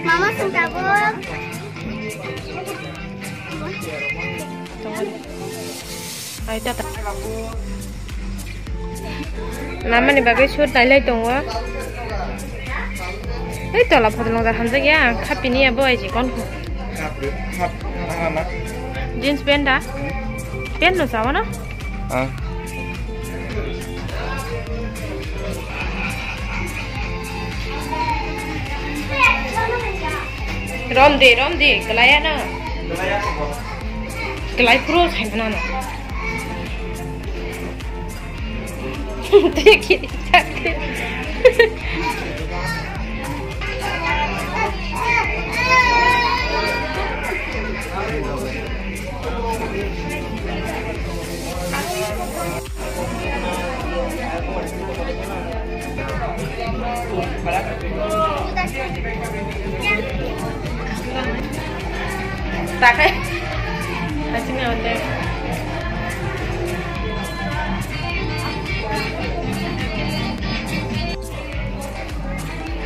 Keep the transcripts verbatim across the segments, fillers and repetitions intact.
Mama sung tabuk. Ai, tata. Namani bagwi shoot nailai tongo. Ei tola photo nokjak hamjak ya, ang khapini ya bo aiji kon. Hap, hap, hap, hap. Jeans pant da? Pant no sawa no? Ah. Rom de, rom de, kelai ano. Kelai pro sai mana no. Tei kiri chak. Takai. Asing awal deh.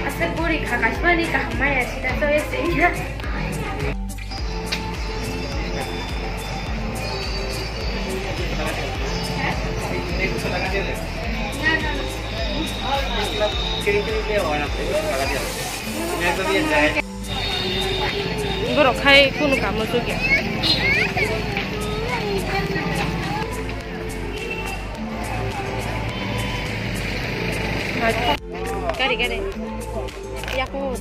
Asa puri kha kasmani kaham maya sida so ese ya. Borok khai kunu kamo sugya. Gari, gari. Yaku.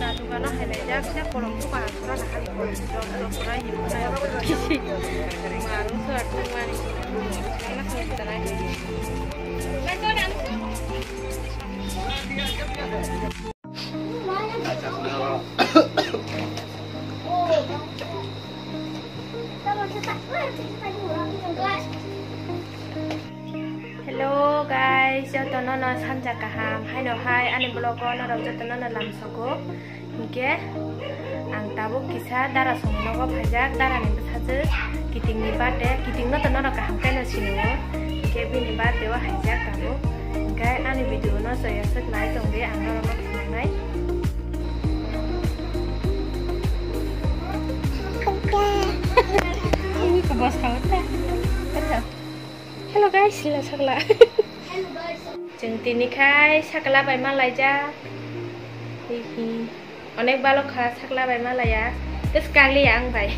Dukano hai laijak, se kolom buka ang pura nakha ni kolom jok jok pura ni pura kisi. Marung suar tongmani. Anak ni tanai. Hello guys, jotono no sanja kaham. Haino hai ani vlog o norok jotono no lamsogo. Hinkhe ang tabuk kisa dara songwi nogo phaijak, dara ni bwsajwk kiting ni birthday, kiting no to norok kaham khe no sinio. Hinkhe bini birthday o haijak tabuk. Hinkhe ani video no joya swk nai tong di, ang norok no thumnai. Hello guys, sila sakla. Chwng tini khai sakla bai ma laijak. Hihi. Onek balok kha sakla bai ma laya. Tes kagli ang bai.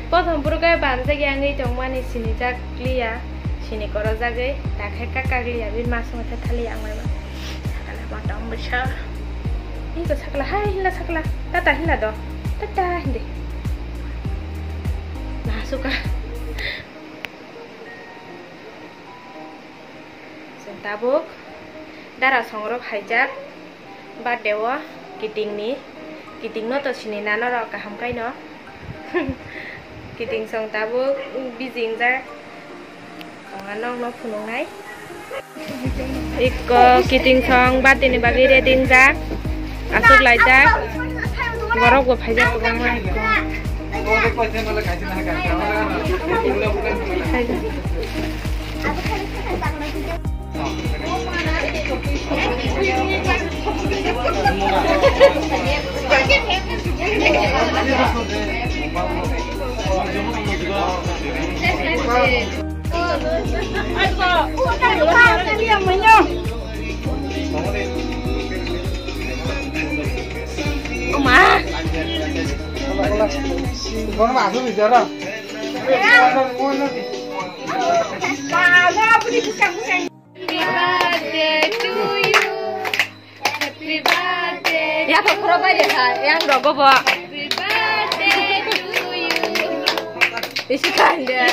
Prothom puro khe bamjak yang wi tongmani sinijak liya. Sini korojagwi ta khai ka kagli ya bin ma songwi thali ang bai ma. Sakla ma tong bisa. Iko sakla hai hila sakla. Tata hila do. Tata hindi. Nah suka. Chwng tabuk dara songrok haijak birthday o kiting ni, kiting no to sini nano rok kaham kai no. Kiting song tabuk bijing jak. Tonga nok no phunuk nai. Ikko kiting song birthday ni bagwi ready wngjak. Aswk laijak. Borok bo phaijak kwbangma. Oma. Bono ma asuk bichara. Happy birthday to you. Happy birthday. Ya to khoro bai de ha, yang rogo bo. Happy birthday to you. Isi kan de.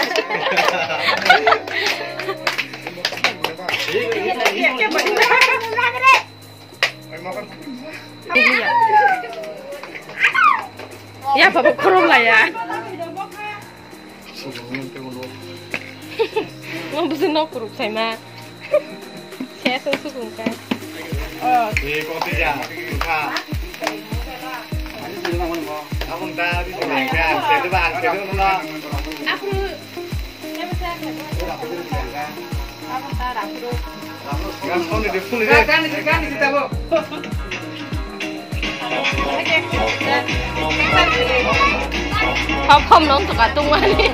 Ya baba khoro la ya. Mo busu nok kuruk sai ma. Saya sung sukung ka. Oh. Eh, kok tidak? Buka. Hop hom nong tuka tungmani.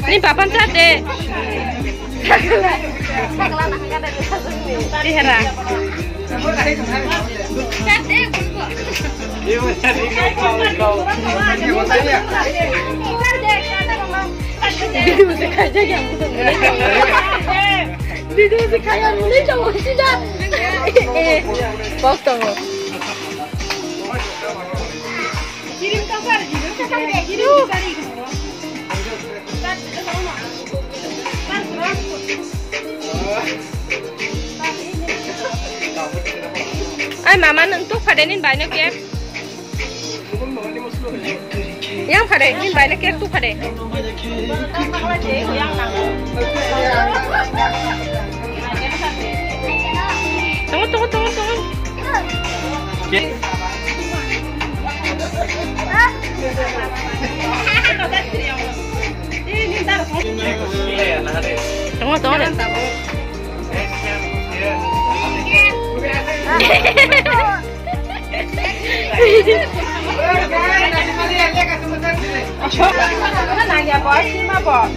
Ni papan chat de. Tihera. Video se kaya yang. Video se kaya mulai jauh sih dah. Eh, pause dong. Ai mama, nwng tuk phade nini bai no cake. Yang phade nini bai no cake tuk phade. Tongo, tongo, tongo, tongo. Tongo, tongo de. Nang ya, boss, ni ma, boss.